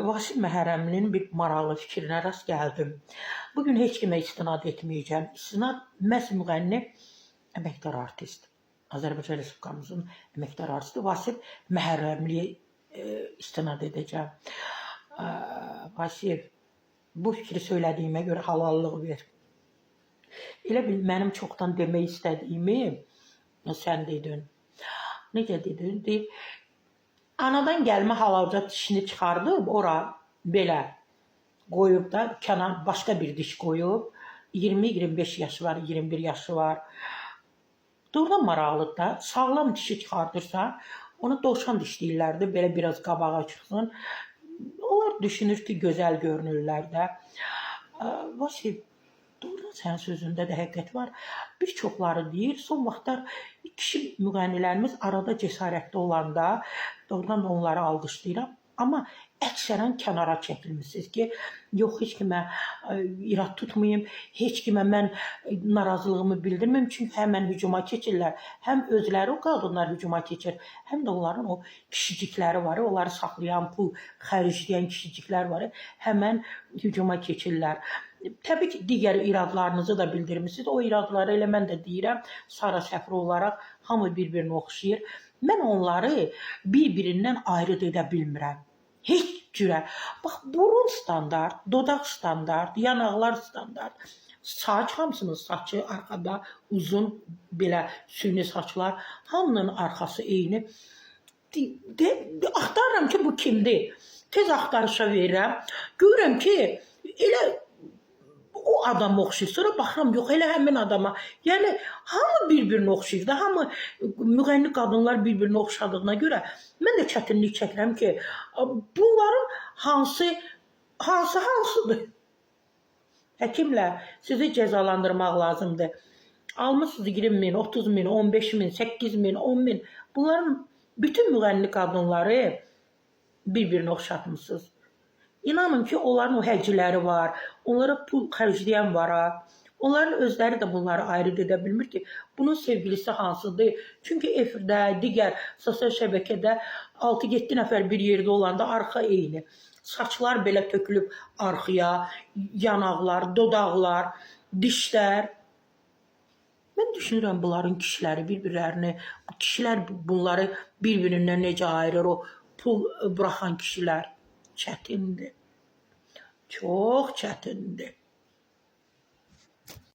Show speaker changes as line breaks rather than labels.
Vasif Məhərrəmlinin bir maraqlı fikrinə rast gəldim. Bu gün heç kimə istinad etməyəcəm. İstinad məhz müğənni, əməkdar artist. Azərbaycan Respublikamızın əməkdar artisti Vasif Məhərrəmliyə istinad edəcəm. Vasif, bu fikri söylədiyimə görə halallıq ver. Elə bil mənim çoxdan demək istədiyimi sən dedin. Necə dedin? Deyir, anadan gəlmə halalca dişini çıxardıb ora belə qoyub da kənar başqa bir diş qoyub. 20-25 yaşı var, 21 yaşı var. Doğrudan maraqlıdır da. Sağlam dişi çıxardırsa, onu dovşan diş deyirlərdi, belə biraz qabağa çıxsın. Onlar düşünür ki, gözəl görünürlər də. Vasif, doğrudan sənin sözündə də həqiqət var. Bir çoxları deyir, son vaxtlar kişi müğənnilərimiz arada cəsarətli olanda, doğrudan da onları alqışlayıram. Amma əksərən kənara çəkilmisiniz ki, yox, heç kimə irad tutmayım, heç kimə mən narazılığımı bildirməyim, çünki həmən hücuma keçirlər. Həm özləri o qadınlar hücuma keçir, həm də onların o kişicikləri var, onları saxlayan, pul xərcləyən kişiciklər var, həmən hücuma keçirlər. Təbii ki, digər iradlarınızı da bildirmisiniz. O iradları elə mən də deyirəm, Sara Səfri olaraq hamı bir-birinə oxşayır. Mən onları bir-birindən ayrı edə bilmirəm. Heç cürə. Bax, burun standart, dodaq standart, yanaqlar standart. Saç, hamısının saçı arxada uzun, belə süni saçlar. Hamının arxası eyni. Axtarıram ki, bu kimdir? Tez axtarışa verirəm. Görürəm ki, elə o adam oxşayır. Sonra baxıram, yox, elə həmin adama. Yəni, hamı bir-birinə oxşayır da, hamı müğənni qadınlar bir-birinə oxşadığına görə mən də çətinlik çəkirəm ki, bunların hansı hansıdır? Həkimlə sizi cəzalandırmaq lazımdır. Almışsınız 20 min, 30 min, 15 min, 8 min, 10 min. Bunların bütün müğənni qadınları bir-birinə oxşatmısınız. İnanın ki, onların o həcciləri var, onlara pul xərcləyən var ha. Onların özləri də bunları ayrı edə bilmir ki, bunun sevgilisi hansıdır? Çünki efirdə, digər sosial şəbəkədə 6-7 nəfər bir yerdə olanda arxa eyni. Saçlar belə tökülüb arxaya, yanaqlar, dodaqlar, dişlər. Mən düşünürəm bunların kişiləri bir-birlərini, kişilər bunları bir-birindən necə ayırır, o pul buraxan kişilər. Çətindir. Çox çətindir.